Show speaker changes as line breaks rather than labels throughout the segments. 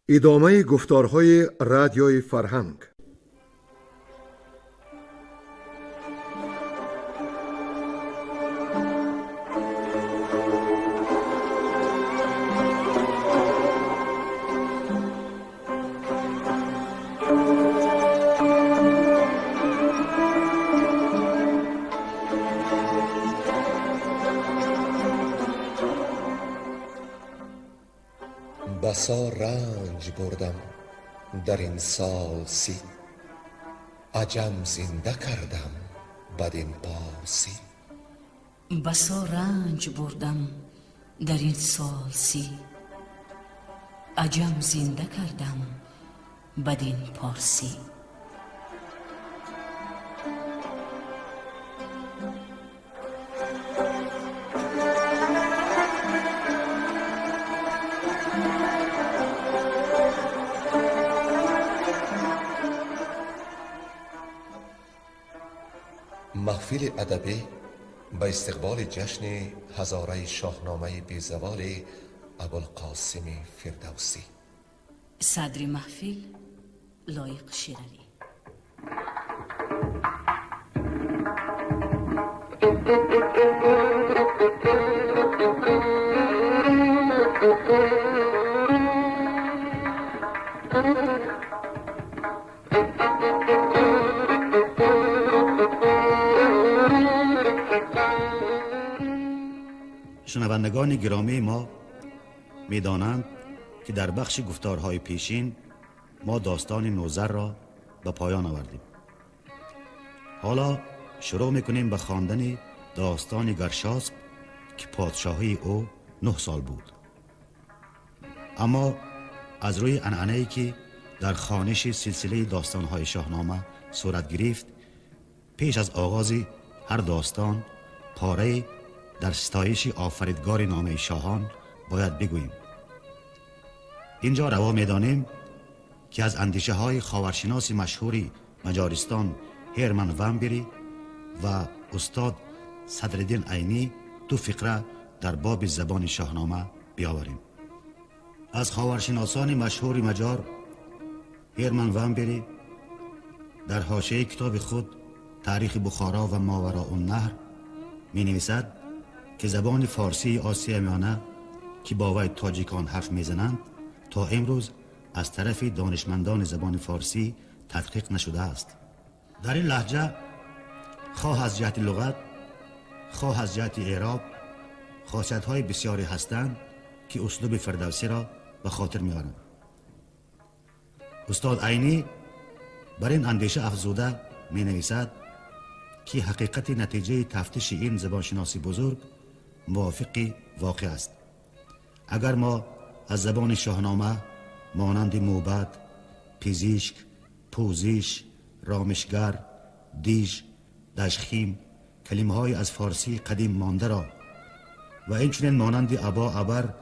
Идомаи гуфторҳои Радиои Фарҳанг.
بسا رنج بردم در این سال 30، عجم زنده کردم بدین پارسی.
بسا رنج بردم در این سال 30، عجم زنده کردم بدین پارسی.
Маҳфили адабӣ ба истиқболи ҷашни ҳазораи шоҳномаи безаволи Абулқосими Фирдавсӣ.
Садри маҳфил Лоиқ Шералӣ.
شنوندگان گرامی ما می‌دانند که در بخش گفتارهای پیشین ما داستان نوذر را به پایان آوردیم. حالا شروع می‌کنیم به خواندن داستان گرشاسب که پادشاهی او 9 سال بود. اما از روی عنعنه‌ای که در خوانش سلسله داستان‌های شاهنامه صورت گرفت، پیش از آغاز هر داستان پاره در ستایش آفریدگار نامه شاهان باید بگوییم. اینجا روا می‌دانیم که از اندیشه های خاورشناس مشهوری مجارستان هرمن وامبری و استاد صدرالدین عینی 2 فقره در باب زبان شاهنامه بیاوریم. از خاورشناسان مشهور مجار هرمن وامبری در حاشیه کتاب خود تاریخ بخارا و ماوراء النهر می نویسد که زبان فارسی آسیا میانه که با وی تاجیکان حرف میزنند تا امروز از طرف دانشمندان زبان فارسی تدقیق نشده است. در این لهجه خواه از جهت لغت خواه از جهت اعراب خاصیت‌های بسیاری هستند که اسلوب فردوسی را به خاطر می‌آورند. استاد عینی بر این اندیشه افزوده می‌نویسد که حقیقت نتیجه تفتیش این زبانشناسی بزرگ موافق واقع است. اگر ما از زبان شاهنامه مانند موبد، پزشک، پوزش، رامشگر، دیژ، دشخیم کلمه‌های از فارسی قدیم مانده را و اینچنین مانند ابا ابر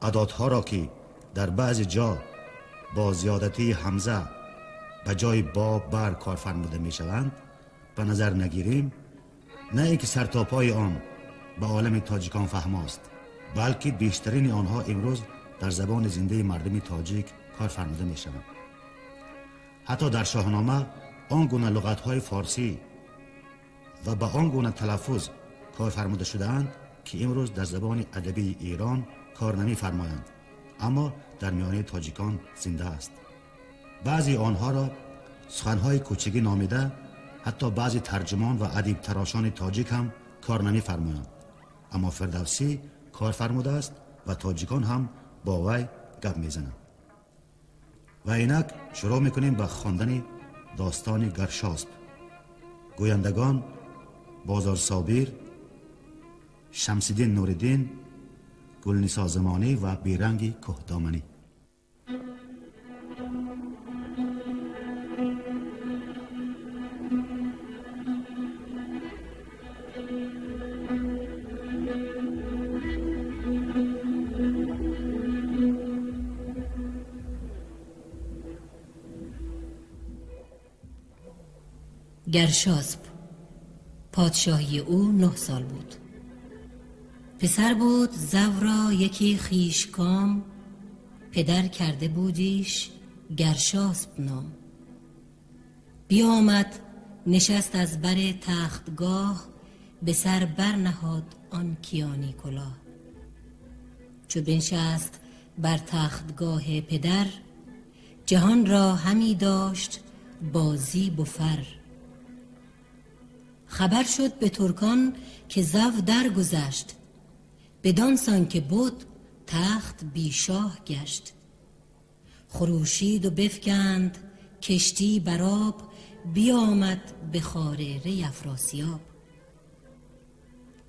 عداتها را که در بعض جا با زیادتی همزه به جای با بر کار فرموده می شوند به نظر نگیریم، نه اینکه سرتاپای آن به عالم تاجیکان فهماست، بلکه بیشترین آنها امروز در زبان زنده مردم تاجیک کار فرموده می شوند. حتی در شاهنامه آن گونه لغت‌های فارسی و به آن گونه تلفظ کار فرموده شده‌اند که امروز در زبان ادبی ایران کار نمی فرمایند، اما در میانه تاجیکان زنده است. بعضی آنها را سخنهای کوچکی نامیده، حتی بعضی ترجمان و ادیب تراشان تاجیک هم کار نمی فرمایند، اما فردوسی کار فرموده است و تاجیکان هم با وی گپ میزنند. و اینک شروع میکنیم به خواندن داستان گرشاسب. گویندگان بازار صابر، شمس‌الدین نوری‌الدین، گلنسا زمانی و بیرنگ کهدامنی.
گرشاسب پادشاهی او 9 سال بود. پسر بود زورا یکی خویشکام، پدر کرده بودیش گرشاسب نام. بیامد نشست از بر تختگاه، به سر برنهاد آن کیانی کلاه. چو بنشست بر تختگاه پدر، جهان را همی داشت بازی و فر. خبر شد به ترکان که زو درگذشت، بدان سان که بد تخت بی شاه گشت. خروشید و بفکند کشتی بر آب، بیامد به خوار ری افراسیاب.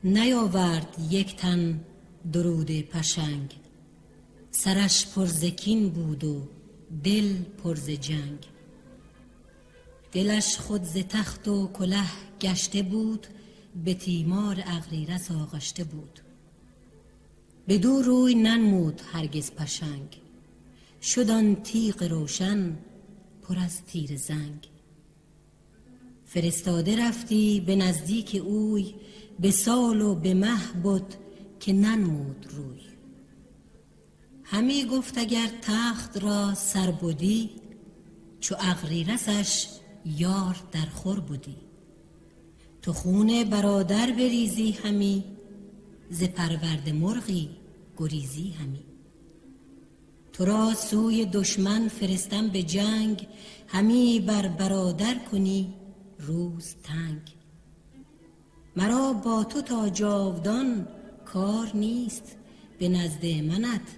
نیاورد یک تن درود پشنگ، سرش پر ز کین بود و دل پر ز جنگ. دلش خود ز تخت و کله گشته بود، به تیمار اغریرث آغشته بود. بدو روی ننمود هرگز پشنگ، شد آن تیغ روشن پر از تیر زنگ. فرستاده رفتی به نزدیک اوی، به سال و به مه بد که ننمود روی. همی گفت اگر تخت را سر بدی، چو اغریرثش یار در خور بدی. تو خون برادر بریزی همی، ز پرورده مرغی گریزی همی. تو را سوی دشمن فرستم به جنگ، همی بر برادر کنی روز تنگ. مرا با تو تا جاودان کار نیست، به نزد منت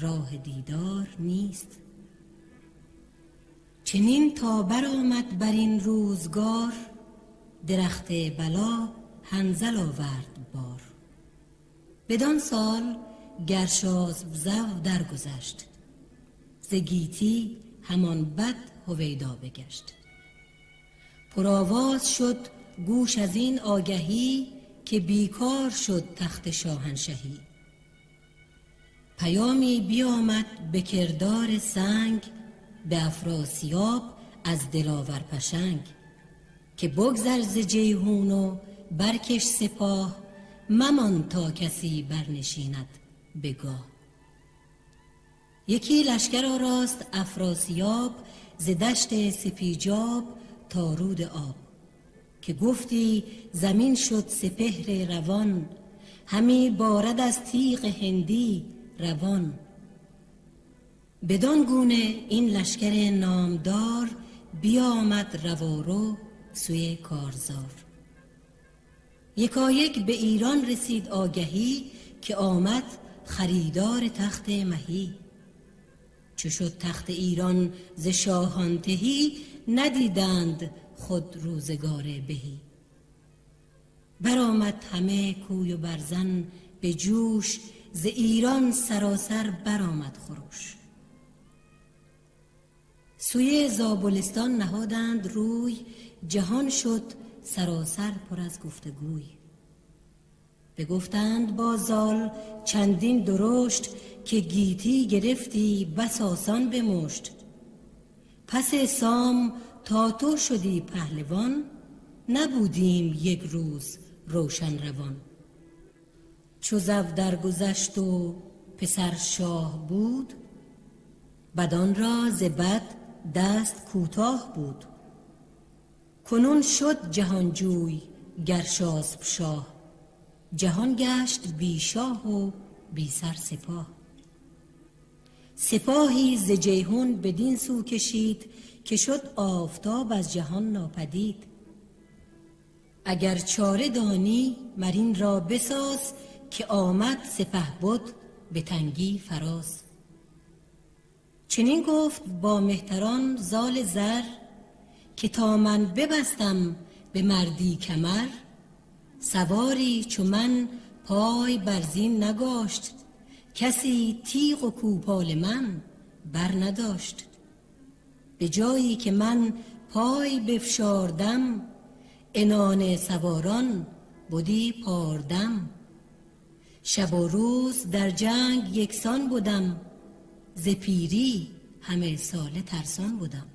راه دیدار نیست. چنین تا برآمد بر این روزگار، درخت بلا حنظل آورد بار. بدان سال گرشاسب زو درگذشت، ز گیتی همان بد هویدا بگشت. پرآواز شد گوش از این آگهی، که بیکار شد تخت شاهنشهی. پیامی بیامد به کردار سنگ، به افراسیاب از دلاور پشنگ. که بگذر ز جیحون و برکش سپاه، ممان تا کسی برنشیند به گاه. یکی لشکر آراست افراسیاب، ز دشت سپیجاب تا رود آب. که گفتی زمین شد سپهر روان، همی بارد از تیغ هندی روان. بدان گونه این لشکر نامدار، بیامد روارو سوی کارزار. یکایک به ایران رسید آگهی، که آمد خریدار تخت مهی. چو شد تخت ایران ز شاهان تهی، ندیدند خود روزگار بهی. برآمد همه کوی و برزن به جوش، ز ایران سراسر برآمد خروش. سوی زابلستان نهادند روی، جهان شد سراسر پر از گفتگوی. بگفتند با زال چندین درشت، که گیتی گرفتی بس آسان به مشت. پس سام تا تو شدی پهلوان، نبودیم یک روز روشن روان. چو زو درگذشت و پسر شاه بود، بدان را ز بد دست کوتاه بود. کنون شد جهانجوی گرشاسب شاه، جهان گشت بی شاه و بی سر سپاه. سپاهی ز جیحون بدین سو کشید، که شد آفتاب از جهان ناپدید. اگر چاره دانی مر این را بساز، که آمد سپهبد به تنگی فراز. چنین گفت با مهتران زال زر، که تا من ببستم به مردی کمر. سواری چو من پای بر زین نگاشت، کسی تیغ و کوپال من بر نداشت. به جایی که من پای بفشاردم، عنان سواران بدی پاردم. شب و روز در جنگ یکسان بدم، ز پیری همه ساله ترسان بدم.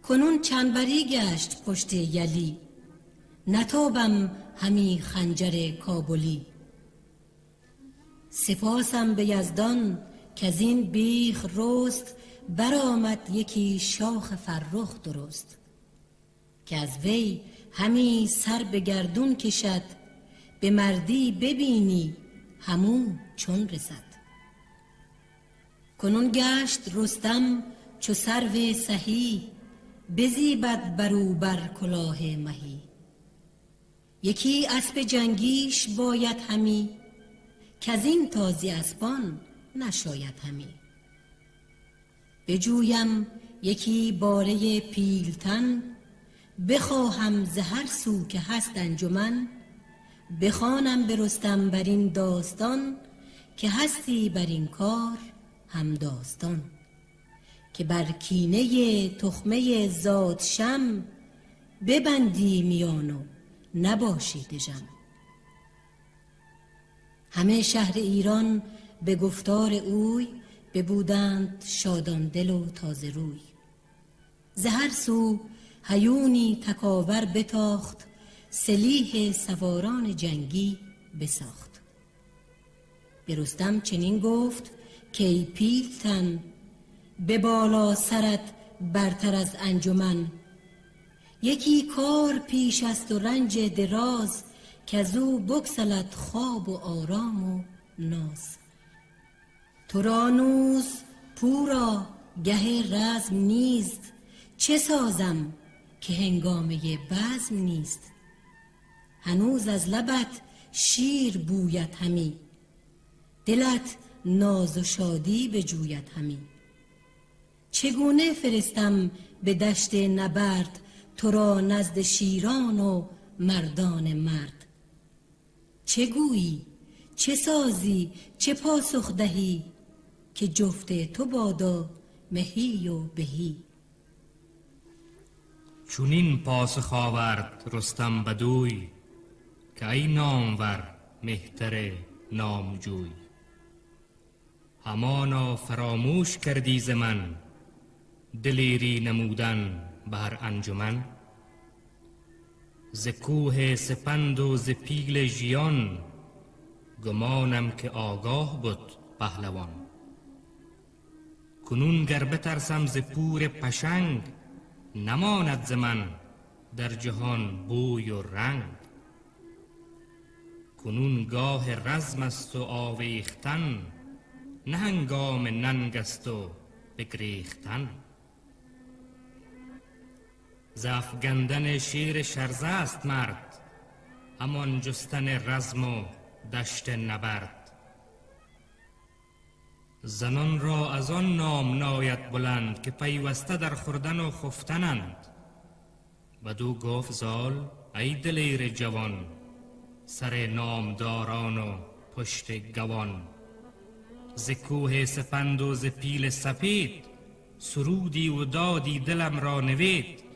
کنون چنبری گشت پشت یلی، نتابم همی خنجر کابلی. سپاسم به یزدان که این بیخ رست، برآمد یکی شاخ فرخ درست. که از وی همی سر به گردون کشد، به مردی ببینی همو چون رسد. کنون گشت رستم چو سرو سهی، بزیبد برو بر کلاه مهی. یکی اسب جنگیش باید همی، کزین تازی اسبان نشاید همی. بجویم یکی باره پیلتن، بخواهم ز هر سو که هست انجمن. بخوانم به رستم بر این داستان، که هستی بر این کار هم داستان. که بر کینه تخمه زاد شم، ببندی میان و نباشی دژم. همه شهر ایران به گفتار اوی، ببودند شادان دل و تازه روی. ز هر سو هیونی تکاور بتاخت، سلیح سواران جنگی بساخت. به رستم چنین گفت که ای پیلتن، به بالا سرت برتر از انجمن. یکی کار پیش است و رنج دراز، کزو بگسلد خواب و آرام و ناز. تو را نوز پورا گه رزم نیست، چه سازم که هنگامه بزم نیست. هنوز از لبت شیر بوید همی، دلت ناز و شادی بجوید همی. چگونه فرستم به دشت نبرد، تو را نزد شیران و مردان مرد. چه گویی چه سازی چه پاسخ دهی، که جفت تو بادا مهی و بهی.
چونین پاسخ آورد رستم بدوی، که ای نامور مهتر نامجوی. همانا فراموش کردی ز من، دلیری نمودن به هر انجمن. ز کوه سپند و ز پیل ژیان، گمانم که آگاه بود پهلوان. کنون گر بترسم ز پور پشنگ، نماند ز من در جهان بوی و رنگ. کنون گاه رزم است و آویختن، نه هنگام ننگ است و بگریختن. ز افگندن شیر شرزه است مرد، همان جستن رزم و دشت نبرد. زنان را از آن نام ناید بلند، که پیوسته در خوردن و خفتنند. بدو گفت زال ای دلیر جوان، سر نامداران و پشت گوان. ز کوه سپند و ز پیل سپید، سرودی و دادی دلم را نوید.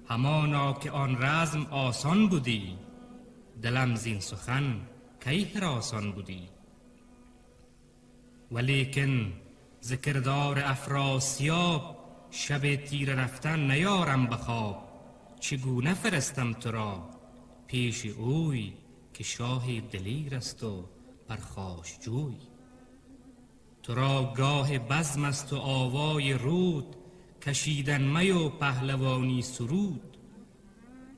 همانا که آن رزم آسان بودی، دلم زین سخن کی هراسان بودی. ولیکن ز کردار افراسیاب، شب تیره رفتن نیارم به خواب. چگونه فرستم تو را پیش اوی، که شاه دلیر است و پرخاشجوی. تو را گاه بزم است و آوای رود، کشیدن می و پهلوانی سرود.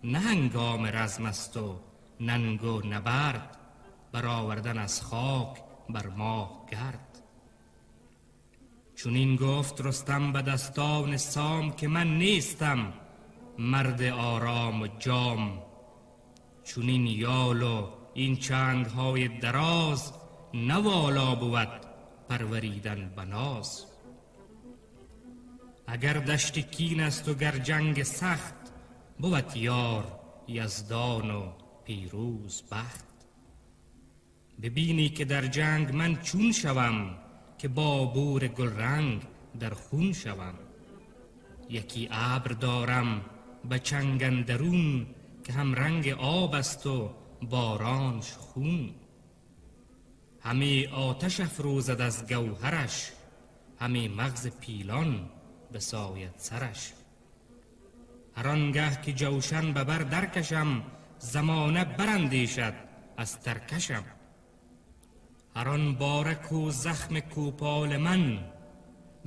نه هنگام رزم است و ننگ و نبرد، برآوردن از خاک بر ماه گرد. چنین گفت رستم به دستان سام، که من نیستم مرد آرام و جام. چنین یال و این چنگهای دراز، نه والا بود پروریدن بناز. اگر دشت کین است و گر جنگ سخت، بود یار یزدان و پیروز بخت. ببینی که در جنگ من چون شوم، که با بور گلرنگ در خون شوم. یکی ابر دارم به چنگ اندرون، که هم رنگ آب است و بارانش خون. همی آتش افروزد از گوهرش، همی مغز پیلان بساید سرش. هر آنگه که جوشن به بر درکشم، زمانه براندیشد از ترکشم. هر آن باره کو زخم کوپال من،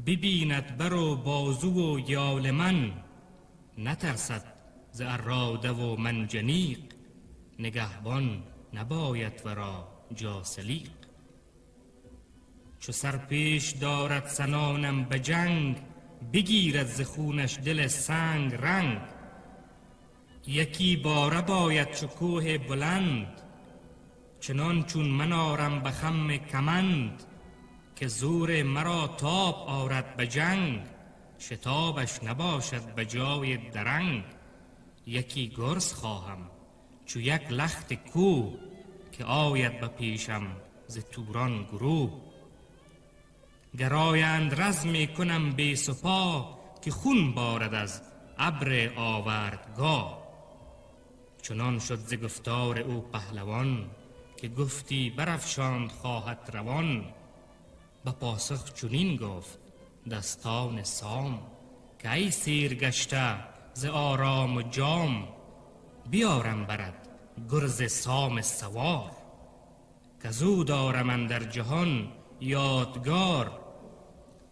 ببیند بر و بازو و یال من، نترسد ز عراده و منجنیق، نگهبان نباید ورا جاسلیق. چو سر پیش دارد سنانم به جنگ، بگیرد ز خونش دل سنگ رنگ. یکی باره باید چو کوه بلند، چنان چون من آرم به خم کمند. که زور مرا تاب آرد به جنگ، شتابش نباشد به جای درنگ. یکی گرز خواهم چو یک لخت کوه، که آید به پیشم ز توران گروه. گرایند رزمی کنم بی سپاه، که خون بارد از ابر آوردگاه. چنان شد ز گفتار او پهلوان، که گفتی برافشاند خواهد روان. به پاسخ چنین گفت دستان سام، که ای سیر گشته ز آرام و جام. بیارم برد گرز سام سوار، کزو دارم اندر جهان یادگار.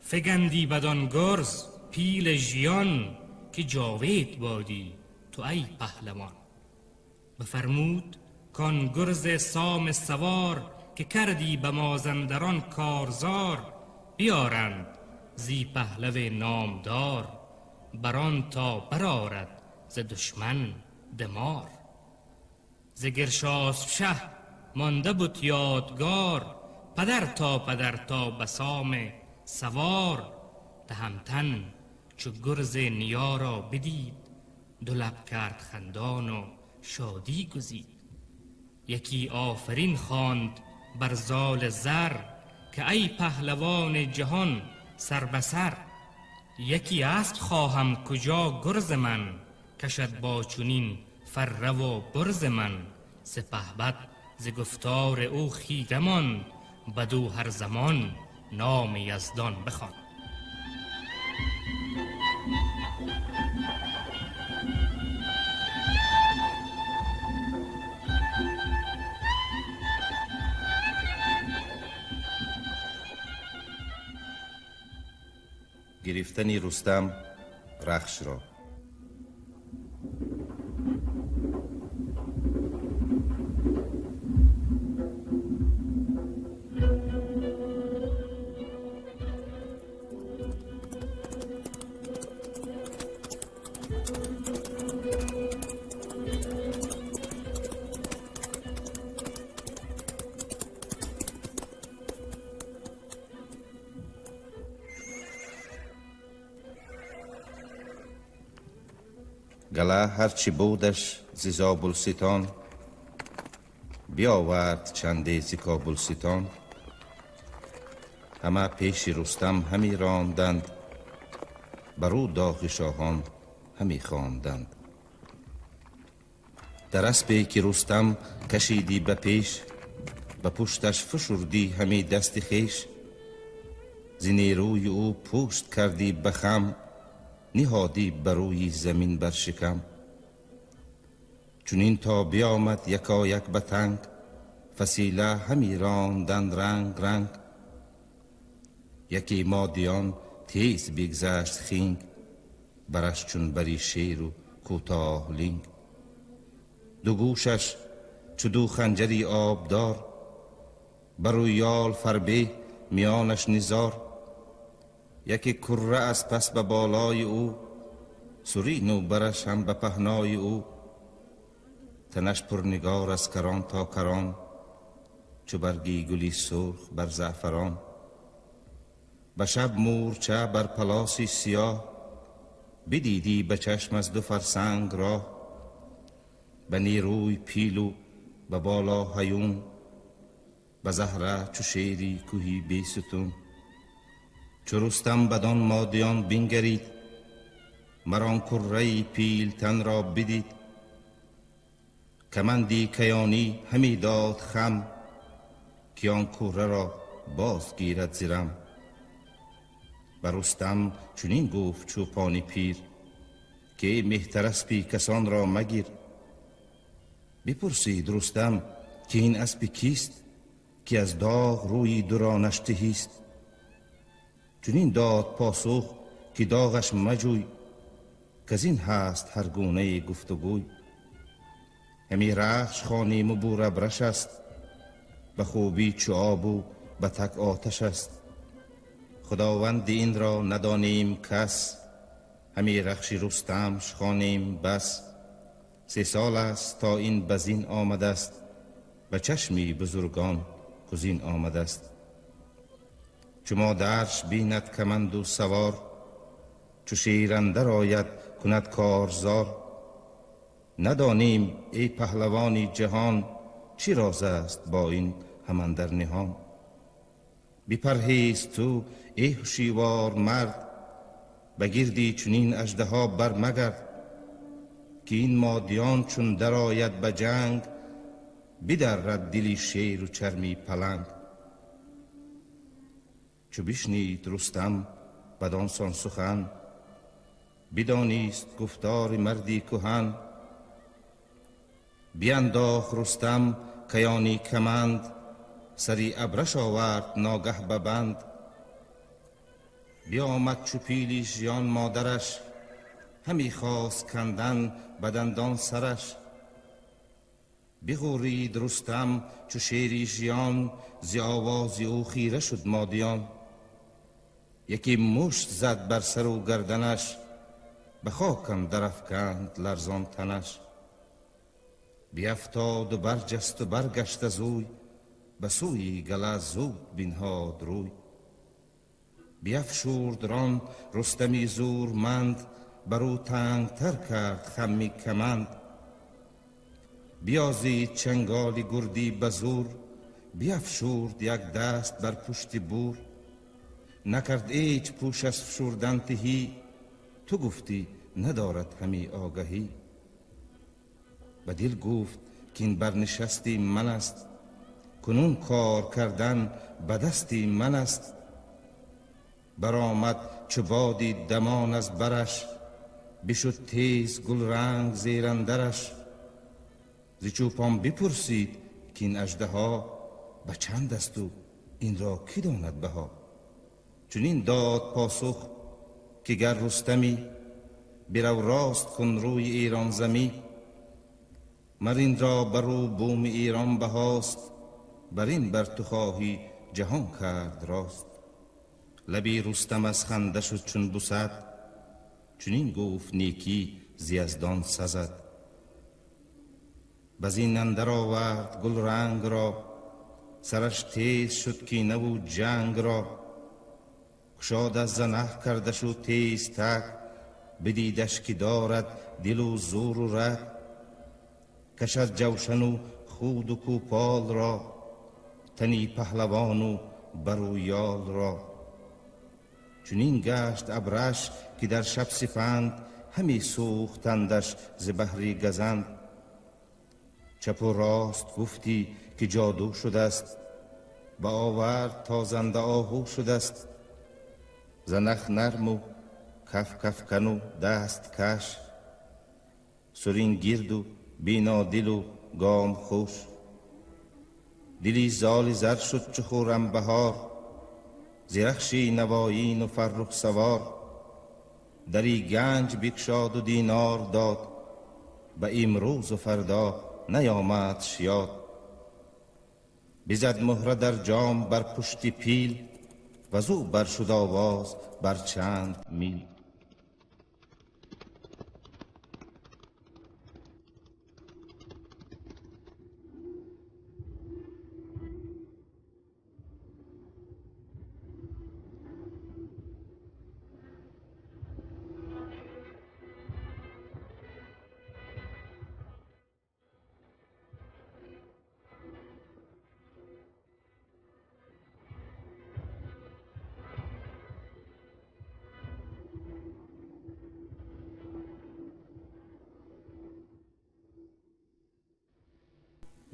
فگندی بدان گرز پیل ژیان، که جاوید بادی تو ای پهلوان. بفرمود کان گرز سام سوار، که کردی به مازندران کارزار. بیارند زی پهلو نامدار، بران تا برآرد ز دشمن دمار. ز گرشاسپ شه مانده بد یادگار، پدر تا پدر تا به سام سوار. تهمتن چو گرز نیا را بدید، دو لب کرد خندان و شادی گزید. یکی آفرین خواند بر زال زر، که ای پهلوان جهان سر به سر. یکی اسب خواهم کجا گرز من، کشد با چنین فره و برز من. سپهبد ز گفتار او خیره ماند، بدو هر زمان نام یزدان بخواند.
Гирифтани Рустам Рахшро. Гала ҳарчи будаш зи Зобулситон, биёвард чанде зи Кобулситон. Ҳама пеши Рустам ҳами ронданд, бар ӯ доғи шоҳон ҳами хонданд. Дар аспе ки Рустам кашидӣ ба пеш, ба пушташ фушурдӣ ҳами дасти хеш. Зи нерӯи ӯ пушт кардӣ ба хам, ниҳодӣ ба рӯи замин бар шикам. Чунин то биёмад якояк ба танг, фасила ҳами ронданд ранг ранг. Яке модиён тез бигзашт хинг, бараш чун бари шеру кӯтоҳ линг. Ду гӯшаш чу ду ханҷари обдор, барӯ ёл фарбеҳ миёнаш низор. Яке курра аз пас ба болои ӯ, сурину бараш ҳам ба паҳнои ӯ. Танаш пурнигор аз карон то карон, чу барги гули сурх бар заъфарон. Ба шаб мӯрча бар палоси сиёҳ, бидидӣ ба чашм аз ду фарсанг роҳ. Ба нерӯи пилу ба боло ҳаюн, ба заҳра чу шери кӯҳи бесутун. Чу Рустам бадон модиён бингарид, мар он курраи пилтанро бидид. Каманди каёнӣ ҳами дод хам, ки он курраро боз гирад зирам. Ба Рустам чунин гуфт чӯпони пир, ки эй меҳтараспи касонро магир. Бипурсид Рустам ки ин аспи кист, ки аз доғ рӯи дуронаш тиҳист. Чунин дод посух ки доғаш маҷӯй, каз ин ҳаст ҳар гунае гуфтугӯй. Ҳами рахш хоним у бурабраш аст, ба хубӣ чу обу ба так оташ аст. Худованди инро надонем кас, ҳами рахши Рустамш хонем бас. 3 сол аст то ин ба зин омадаст, ба чашми бузургон кузин омадаст. Чу модарш бинад каманду савор, чу шер андар ояд кунад корзор. Надонем эй паҳлавони ҷаҳон, чӣ роз аст бо ин ҳам андар ниҳон. Бипарҳез ту эй ҳушивор мард, ба гирди чунин аждаҳо бармагард, ки ин модиён чун дарояд ба ҷанг, бидаррад дили шеру чарми паланг. Чу бишнид Рустам бадон сон сухан, бидонист гуфтори марди куҳан. Биандохт Рустам каёни каманд, сари абраш овард ногаҳ ба банд. Биомад чу пили жиён модараш, ҳами хост кандан ба дандон сараш. Биғурид Рустам чу шери жиён, зи овози ӯ хира шуд модиён. Яке мушт зад бар сару гарданаш, ба хокам дарафканд ларзон танаш. Биафтоду барҷасту баргашт аз ӯй, ба сӯи гала зуд бинҳод рӯй. Биафшурд рон Рустами зурманд, бар ӯ тангтар кард хамми каманд. Биёзид чанголи гурдӣ ба зур, биафшурд як даст бар пушти бур. Накард ҳеҷ пӯш аз фшурдан тиҳӣ, ту гуфтӣ надорад ҳами огаҳӣ. Ба дил гуфт ки ин барнишасти ман аст, кунун кор кардан ба дасти ман аст. Баромад чу боди дамон аз бараш, бишуд тез гулранг зерандараш. Зи чӯпон бипурсид ки ин аждаҳо ба чанд асту инро кӣ донад баҳо. Чунин дод посух ки гар Рустамӣ, бирав рост кун рӯи Эронзамӣ. Мар инро бар ӯ буми Эрон баҳост, бар ин бар ту хоҳӣ ҷаҳон кард рост. Лаби Рустам аз ханда шуд чун бусад, чунин гуфт некӣ зи яздон сазад. Ба зин андар овард гулрангро, сараш тез шуд кинаву ҷангро. Кушод аз занах карда шуд тез так, бидидаш ки дорад дилу зуру раг. Кашад ҷавшану худу кӯполро, тани паҳлавону бару ёлро. Чунин гашт абраш ки дар шаб сипанд, ҳами сӯхтандаш зи баҳри газанд. Чапу рост гуфтӣ ки ҷоду шудаст, ба овард тозанда оҳу шудаст. Занах нарму каф кафкану даст каш, сурин гирду бинодилу гом хуш. Дили золи зар шуд чу хуррам баҳор, зи рахши навоину фаррух савор. Дари ганҷ бикшоду динор дод, ба имрӯзу фардо наёмадш ёд. Бизад муҳра дар ҷом бар пушти пил, вазу баршуд овоз бар чанд мил.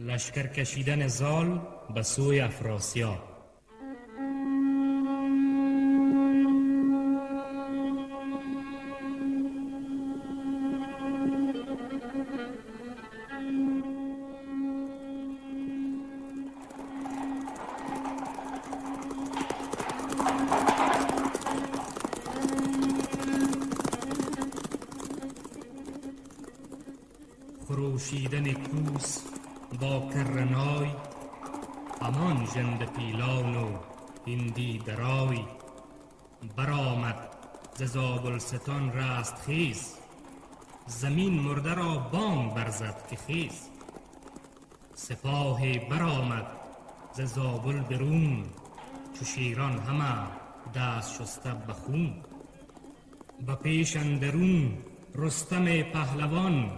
لشکر کشیدن زال به سوی افراسیاب. خروشیدن کوس با کرنای، همان ژنده پیلان و هندی درای. برآمد ز زابلستان رستخیز، زمین مرده را بانگ برزد که خیز. سپاه برآمد ز زابل برون، چو شیران همه دست شسته به خون. به پیش اندرون رستم پهلوان،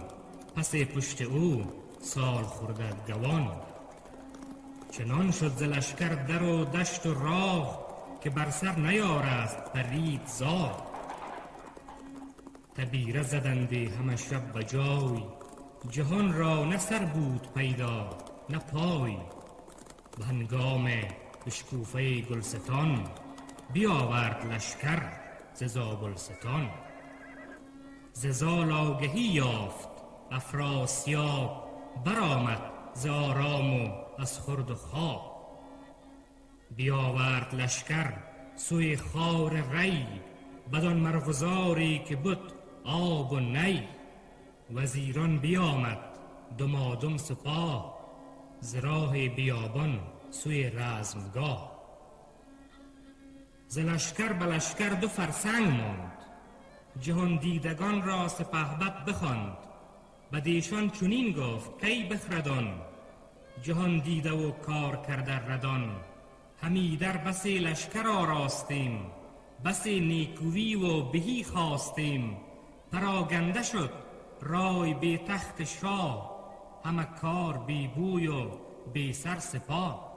پس پشت او سال خورده گوان. چنان شد ز لشکر در و دشت و راه، که بر سر نیارست پرید زاغ. تبیره زدندی همه شب به جای، جهان را نه سر بود پیدا نه پای. به هنگام بشکوفه گلستان، بیاورد لشکر ز زابلستان. ز زال آگهی یافت افراسیاب، برآمد ز آرام و از خورد و خواب. بیاورد لشکر سوی خار ری، بدان مرغزاری که بد آب و نی. وزیران بیامد دمادم سپاه، ز راه بیابان سوی رزمگاه. ز لشکر به لشکر 2 فرسنگ ماند، جهان دیدگان را سپهبد بخواند. بدیشان چنین گفت کی بخردان، جهان دیده و کار کرده ردان. همی در بسی لشکر آراستیم، بسی نیکویی و بهی خواستیم. پراگنده شد رای بی تخت شاه، همه کار بی بوی و بی سر سپاه.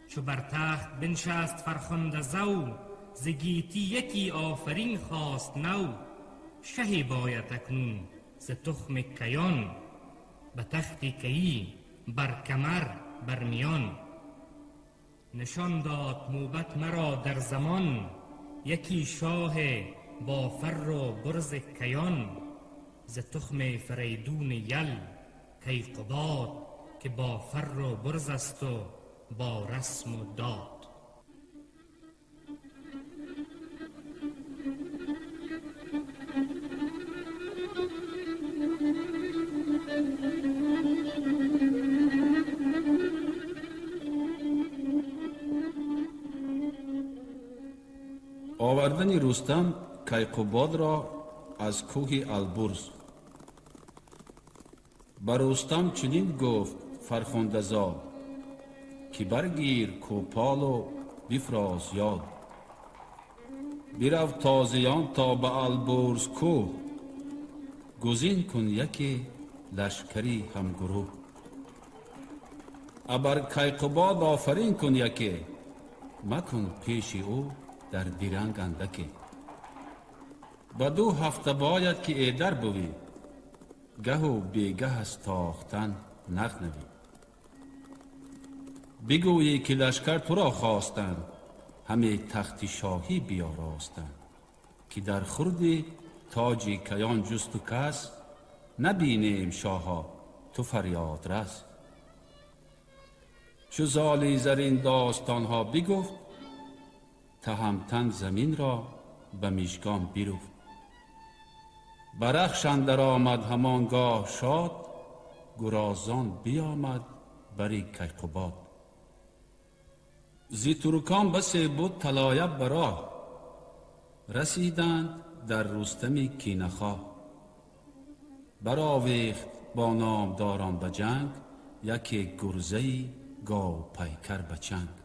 چو بر تخت بنشست فرخنده زو، ز گیتی یکی آفرین خواست نو. شهی باید اکنون ز تخم کیان، به تخت کیی بر کمر بر میان. نشان داد موبت مرا در زمان، یکی شاه با فر و برز کیان. ز تخم فریدون یل کیقباد، که با فر و برز است و با رسم و داد.
Овардани Рустам Кайқубодро аз кӯҳи Албурз. Ба Рустам чунин гуфт Фархундазод, ки баргир кӯполу бифроз ёд. Бирав тозиён то ба Албурз кӯҳ, гузин кун яке лашкари ҳамгурӯҳ. Абар Кайқубод офарин кун яке, макун пеши ӯ дар диранг андаке. Ба 2 ҳафта бояд ки эдар бувӣ, гаҳу бегаҳ аз тохтан нағнавӣ. Бигӯӣ ки лашкар туро хостанд, ҳаме тахти шоҳӣ биёростанд, ки дар хурди тоҷи каён ҷусту кас, набинем шоҳо ту фарёд рас. Чу золи зарин достонҳо бигуфт, таҳамтан заминро ба мижгон бируфт. Ба рахш андар омад ҳамон гоҳ шод, гурозон биомад бари Кайқубод. Зи туркон басе буд талояб ба роҳ, расиданд дар Рустами кинахоҳ. Баровехт бо номдорон ба ҷанг, яке гурзаи говпайкар ба чанг.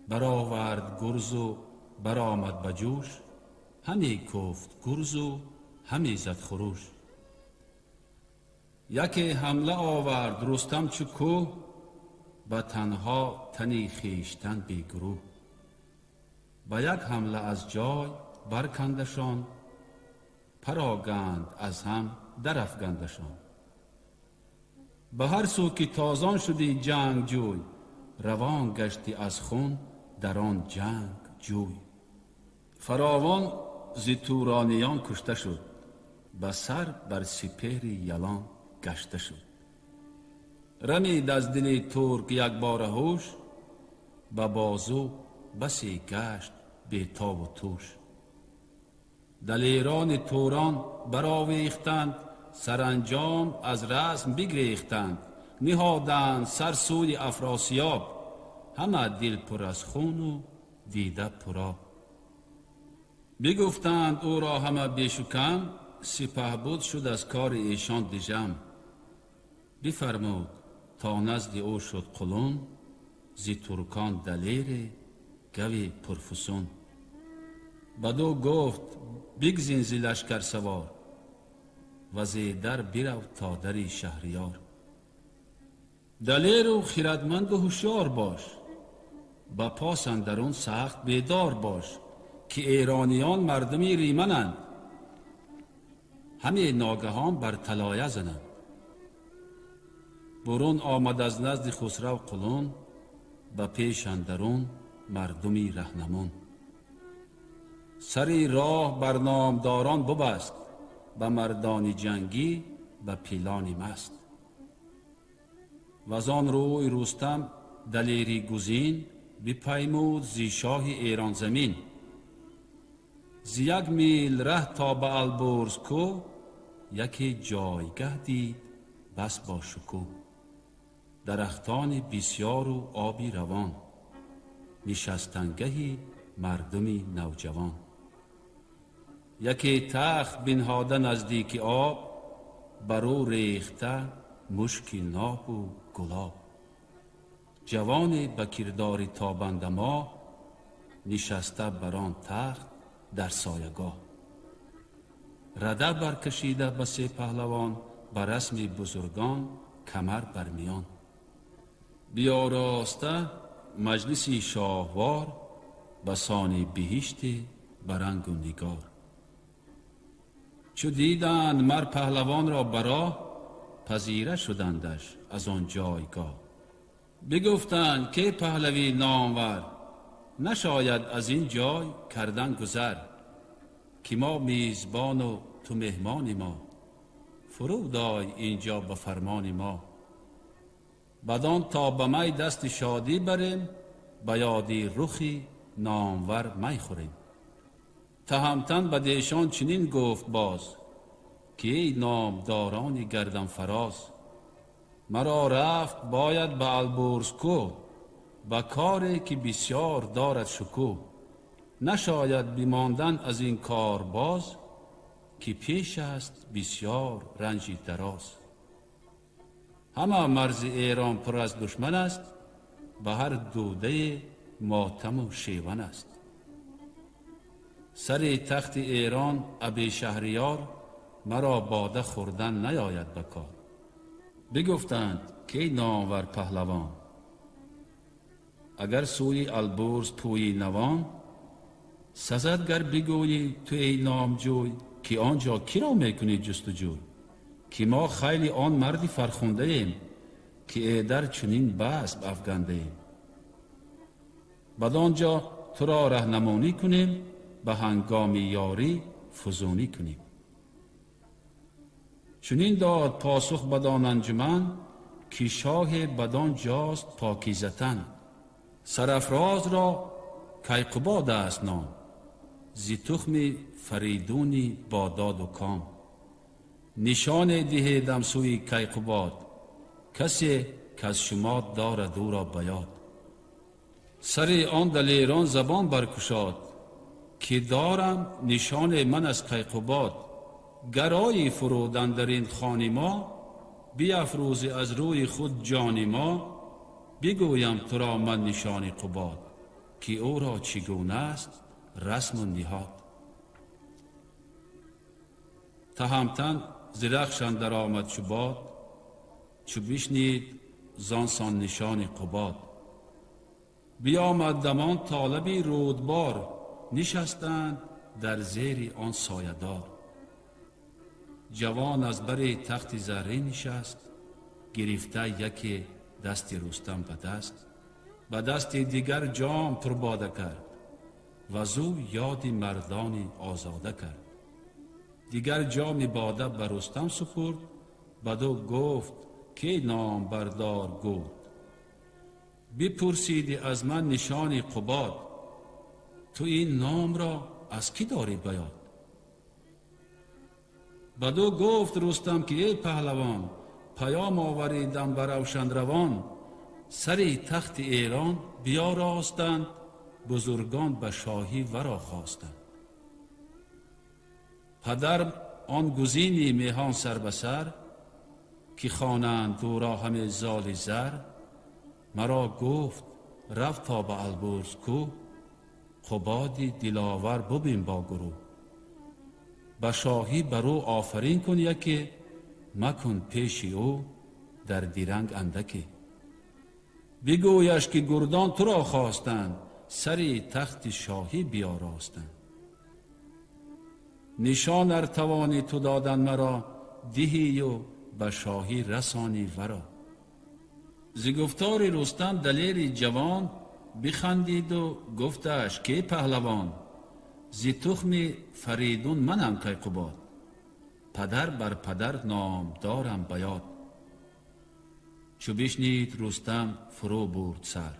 Баровард гурзу баромад ба ҷӯш, ҳаме куфт гурзу ҳаме зад хуруш. Яке ҳамла овард Рустам чу кӯҳ, ба танҳо тани хештан бегурӯҳ. Ба як ҳамла аз ҷой баркандашон, пароганд аз ҳам дарафгандашон. Ба ҳар сӯ ки тозон шуди ҷангҷӯй, равон гашти аз хун дар он ҷанг ҷӯй. Фаровон зи турониён кушта шуд, ба сар бар сипеҳри ялон гашта шуд. Рамид аз дили турк якбора ҳуш, ба бозу басе гашт бетобу туш. Далерони турон баровехтанд, Саранҷом аз расм бигрехтанд, ниҳоданд сар сӯи Афросиёб, ҳама дил пур аз хуну дида пуроб. Бигуфтанд ӯро ҳама бешу кам, сипаҳбуд шуд аз кори эшон дижам. Бифармуд то назди ӯ шуд қулун, зи туркон далере гави пурфусун. Бадӯ гуфт: бигзин зи лашкар савор, ва зи дар бирав то дари шаҳриёр. Далеру хирадманду ҳушёр бош, ба пос андарун сахт бедор бош, ки эрониён мардуми римананд, ҳаме ногаҳон бар талоя зананд. Бурун омад аз назди Хусрав Қулун, ба пеш андарун мардуми раҳнамун. Сари роҳ бар номдорон бубаст, ба мардони ҷангӣ, ба пилони маст. Вазон рӯй Рустам далери гузин бипаймуд зи шоҳи Эронзамин. Зи як мил раҳ то ба Албурз кӯ яке ҷойгаҳ дид бас бо шукӯҳ, дарахтони бисёру оби равон, нишастангаҳи мардуми навҷавон. Яке тахт бинҳода наздики об, бар ӯ рехта мушки нобу гулоб. Ҷавоне ба кирдори тобанда моҳ нишаста бар он тахт дар соягоҳ. Рада баркашида ба се паҳлавон, ба расми бузургон камар бар миён. Биёроста маҷлиси шоҳвор, ба сони биҳишти барангу нигор. Чу диданд мар паҳлавонро ба роҳ, пазира шудандаш аз он ҷойгоҳ. Бигуфтанд: ке паҳлавӣ номвар, нашояд аз ин ҷой кардан гузар, ки мо мизбону ту меҳмони мо, фуруд ой инҷо ба фармони мо. Бадон то ба май дасти шодӣ барем, ба ёди рухи номвар май хӯрем. Таҳамтан ба дешон чунин гуфт боз, ки эй номдорони гарданфароз, маро рафт бояд ба Албурз кӯ, ба коре ки бисёр дорад шукӯҳ. Нашояд бимондан аз ин кор боз, ки пеш аст бисёр ранҷи дароз. Ҳама марзи Эрон пур аз душман аст, ба ҳар дудае мотаму шеван аст. Сари тахти Эрон аби шаҳриёр, маро бода хӯрдан наёяд ба кор. Бигуфтанд: ки номвар паҳлавон, агар сӯи Албурз пӯйи навон, сазад гар бигӯӣ ту эй номҷӯй, ки он ҷо киро мекунӣ ҷустуҷӯй, ки мо хайли он марди фархундаем, ки эдар чунин басп афгандаем. Бадон ҷо туро раҳнамонӣ кунем, ба ҳангоми ёрӣ фузунӣ кунем. Чунин дод посух бадон анҷуман, ки шоҳе бадон ҷост покизатан. Сарафрозро Кайқубод аст ном, зи тухми Фаридуни бододу ком. Нишоне диҳедам сӯи Кайқубод, касе каз шумо дорад ӯро ба ёд. Сари он далерон забон баркушод, ки дорам нишоне ман аз Кайқубод. Гарои фуруд андар ин хони мо, биафрӯзи аз рӯи худ ҷони мо. Бигӯям туро ман нишони Қубод, ки ӯро чӣ гуна аст расму ниҳод. Таҳамтан зи рахш андар омад чу бод, чу бишнид зон сон нишони Қубод. Биомад дамон толаби рӯдбор, нишастанд дар зери он соядор. Ҷавон аз бари тахти заррин нишаст, гирифта яке дасти Рустам ба даст, ба дасти дигар ҷом пурбода кард, ва зӯ ёди мардони озода кард. Дигар ҷоми бода ба Рустам супурд, бадӯ гуфт: ки номбардор гурд, бипурсидӣ аз ман нишони Қубод, ту ин номро аз кӣ дорӣ ба ёд? Бадӯ гуфт Рустам ки эй паҳлавон, паём оваридам ба Равшанравон, сари тахти Эрон биёростанд, бузургон ба шоҳӣ варо хостанд. Падар он гузини меҳон сар ба сар, ки хонанд ӯро ҳаме золи зар, маро гуфт рав то ба Албурз кӯ, Қубоди диловар бубин бо гурӯҳ. Ба шоҳӣ бар ӯ офарин кун яке, макун пеши ӯ дар диранг андаке. Бигӯяш ки гурдон туро хостанд, сари тахти шоҳӣ биёростанд. Нишон ар тавонӣ ту додан маро, диҳию ба шоҳӣ расонӣ варо. Зи гуфтори Рустам далери ҷавон бихандиду гуфташ ки паҳлавон, зи тухми Фаридун манам Кайқубод, падар бар падар номдорам ба ёд. Чу бишнид Рустам фурӯ бурд сар,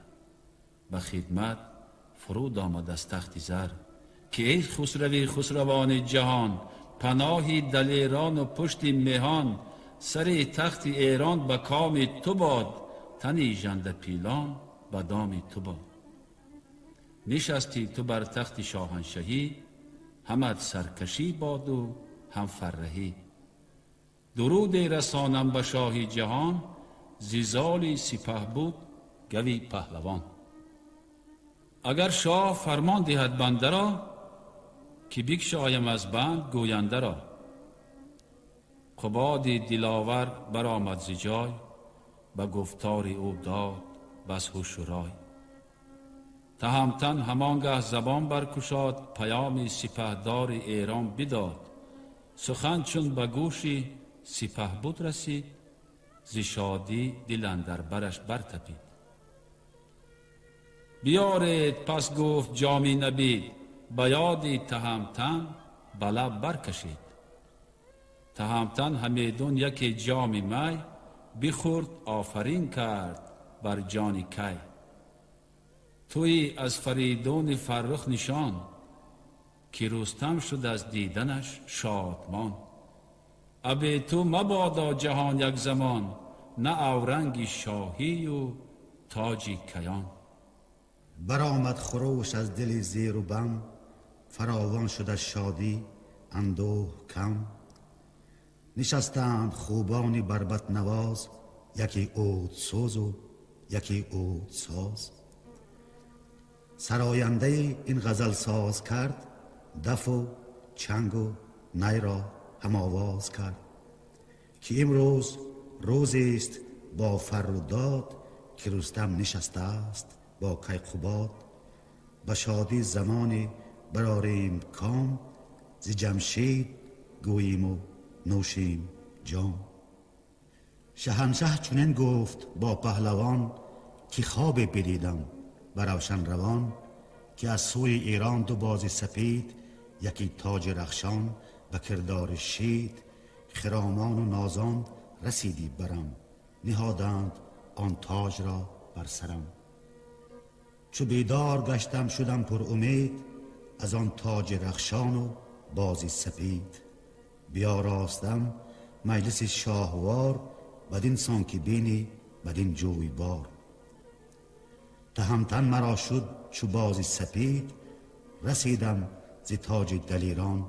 ба хидмат фуруд омад аз тахти зар, ки эй хусрави хусравони ҷаҳон, паноҳи далерону пушти меҳон, сари тахти Эрон ба коми ту бод, тани жандапилон ба доми ту бод. Нишастӣ ту бар тахти шоҳаншаҳӣ, ҳамат саркашӣ боду ҳам фарраҳӣ. Дуруде расонам ба шоҳи ҷаҳон, зи золи сипаҳ буд гави паҳлавон. Агар шоҳ фармон диҳад бандаро, ки бикшоям аз банд гӯяндаро. Қубоди диловар баромад зи ҷой, ба гуфтори ӯ дод бас ҳушу рой. Таҳамтан ҳамон гаҳ забон баркушод, паёми сипаҳдори Эрон бидод. Сухан чун ба гӯши сипаҳбуд расид, зи шодӣ дил андар бараш бартапид. Биёред пас гуфт ҷоми набид, ба ёди Таҳамтан ба лаб баркашид. Таҳамтан ҳамедун яке ҷоми май, бихӯрд офарин кард бар ҷони кай. Туи аз Фаридуни фаррух нишон, ки Рустам шуд аз диданаш шодмон. Абе ту мабодо ҷаҳон як замон, на авранги шоҳию тоҷи каён.
Баромад хурӯш аз дили зеру бам, фаровон шуда шодӣ андӯҳ кам. Нишастанд хубони барбатнавоз, яке удсӯзу яке удсоз. Сарояндаи ин ғазалсоз кард, дафу чангу найро ҳамовоз кард, ки имрӯз рӯзест бо фарру дод, ки Рустам нишастааст бо Кайқубод. Ба шодӣ замоне барорем ком, зи Ҷамшид гӯиму нӯшем ҷом. Шаҳаншаҳ чунин гуфт бо паҳлавон, ки хобе бидидам ба Равшанравон, ки аз сӯи Эрон ду бози сапед, яке тоҷи рахшон ба кирдори шид, хиромону нозон расидӣ барам, ниҳоданд он тоҷро бар сарам. Чу бедор гаштам шудам пурумед, аз он тоҷи рахшону бози сапед. Биёростам маҷлиси шоҳвор, бадин сон ки бинӣ бадин ҷӯйбор. Таҳамтан маро шуд чу бози сапед, расидам зи тоҷи далерон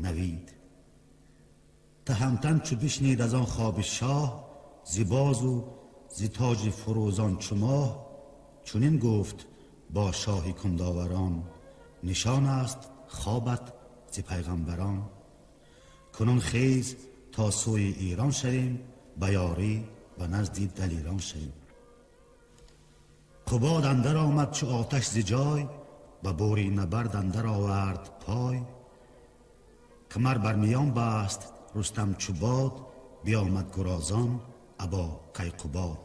навид. Таҳамтан чу бишнид аз он хоби шоҳ, зи бозу зи тоҷи фурӯзон чу моҳ, чунин гуфт бо шоҳи кундоварон: нишон аст хобат зи пайғамбарон. Кунун хез то сӯи Эрон шавем, ба ёрӣ ба назди далерон шавем. Қубод андар омад чу оташ зи ҷой, ба бӯри набард андар овард пой. Камар бар миён баст Рустам чу бод, биомад гурозон або Кайқубод.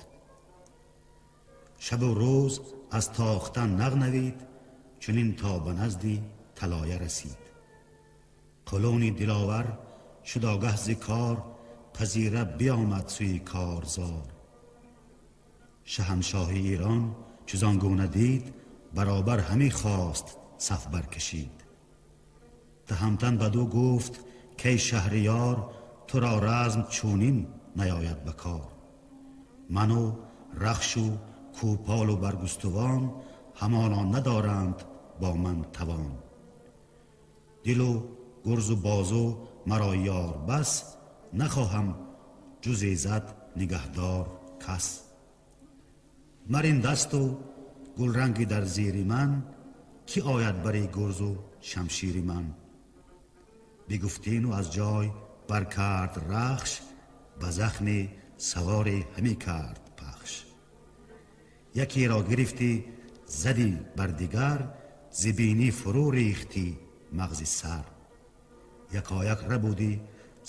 Шабу рӯз аз тохтан нағнавид, чунин то ба назди талоя расид. Қулуни диловар шуд огаҳ зи кор, пазира биомад сӯи корзор. Шаҳаншоҳи Эрон чу зон гуна дид, баробар ҳаме хост саф баркашид. Таҳамтан бадӯ гуфт кай шаҳриёр, Туро разм чунин наояд ба кор. Ману Рахшу Кӯполу Баргустувон ҳамоно надоранд бо ман тавон. Дилу гурзу бозу маро ёр бас, нахоҳам ҷуз Изад нигаҳдор кас. Мар ин дасту гулранги дар зири ман, ки ояд бари гурзу шамшири ман? Бигуфтину аз ҷой баркард Рахш, ба захми саворе ҳамӣ кард пахш. Якеро гирифтӣ, задӣ бар дигар, зи бинӣ фурӯ рехтӣ мағзи сар. Якояк рабудӣ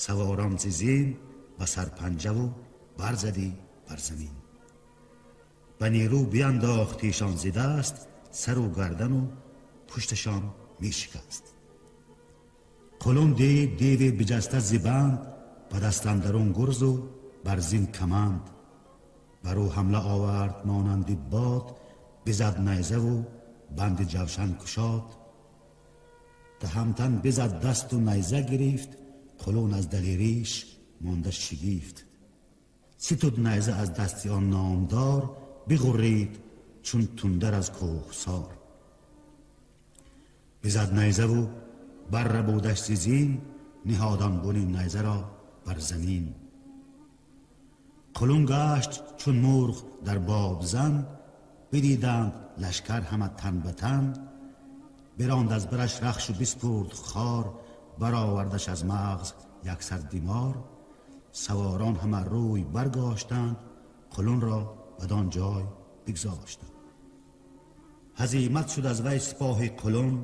саворон зи зин, ба сарпанҷаву барзадӣ бар замин. Ба нерӯ биандохтишон зи даст, сару гардану пушташон мешикаст. Қулун дид деви биҷаста зи банд, ба даст андарун гурзу бар зин каманд. Бар ӯ ҳамла овард монанди бод, бизад найзаву банди ҷавшан кушод. Таҳамтан бизад дасту найза гирифт, Қулун аз далериш монда шигифт. Ситуд найза аз дасти он номдор, бигуррид чун тундар аз кӯҳсор. Бизад найзаву баррабудаш зи зин, ниҳодон буни найзаро бар замин. Қулун гашт чун мурғ дар бобзан, бидиданд лашкар ҳама тан ба тан. Биронд аз бараш Рахшу биспурд хор, баровардаш аз мағз яксар димор. Саворон ҳама рӯй баргоштанд, Қулунро бадон ҷой бигзоштанд. Ҳазимат шуд аз вай сипоҳи Қулун,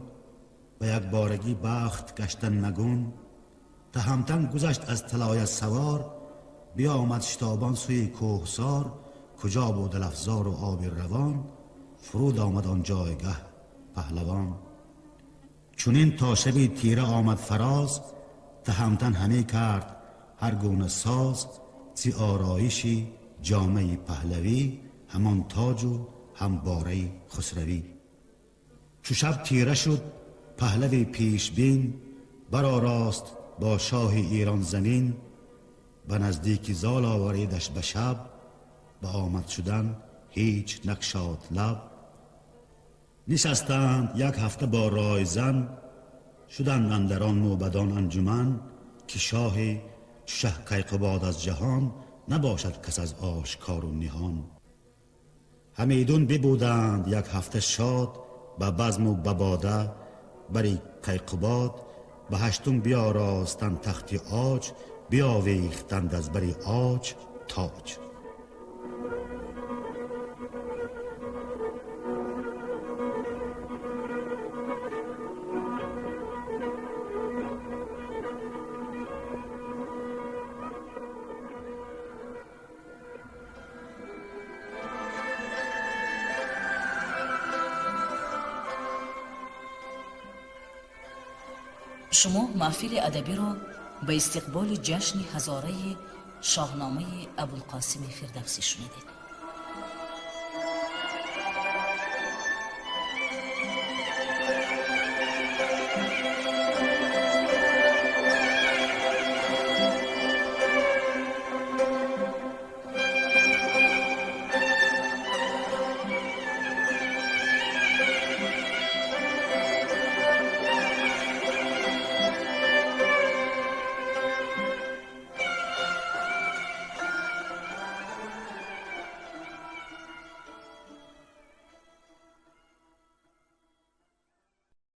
ба якборагӣ бахт гаштан нагун. Таҳамтан гузашт аз талоя савор, биомад шитобон сӯи кӯҳсор. Куҷо буд алафзору оби равон, фуруд омад он ҷойгаҳ паҳлавон. Чунин то шаби тира омад фароз, Таҳамтан ҳаме кард ҳар гуна соз. Зи ороиши ҷомаи паҳлавӣ, ҳамон тоҷу ҳам бораи хусравӣ. Чу шаб тира шуд, паҳлави пешбин баророст бо шоҳи Эрон замин. Ба наздики зол оваридаш ба шаб, ба омад шудан ҳеҷ накшод лаб. Нишастанд як ҳафта бо ройзан, шуданд андарон мӯбадон анҷуман. Ки шоҳи чу шаҳ Кайқубод аз ҷаҳон, набошад кас аз ошкору ниҳон. Ҳамидун бибуданд як ҳафта шод, ба базму ба бода бари Кайқубод. Ба ҳаштум биёростанд тахти оҷ, биёвехтанд аз бари оҷ тоҷ.
Шумо маҳфили адабиро ба истиқболи ҷашни ҳазораи Шоҳномаи Абулқосими Фирдавсӣ шунидед.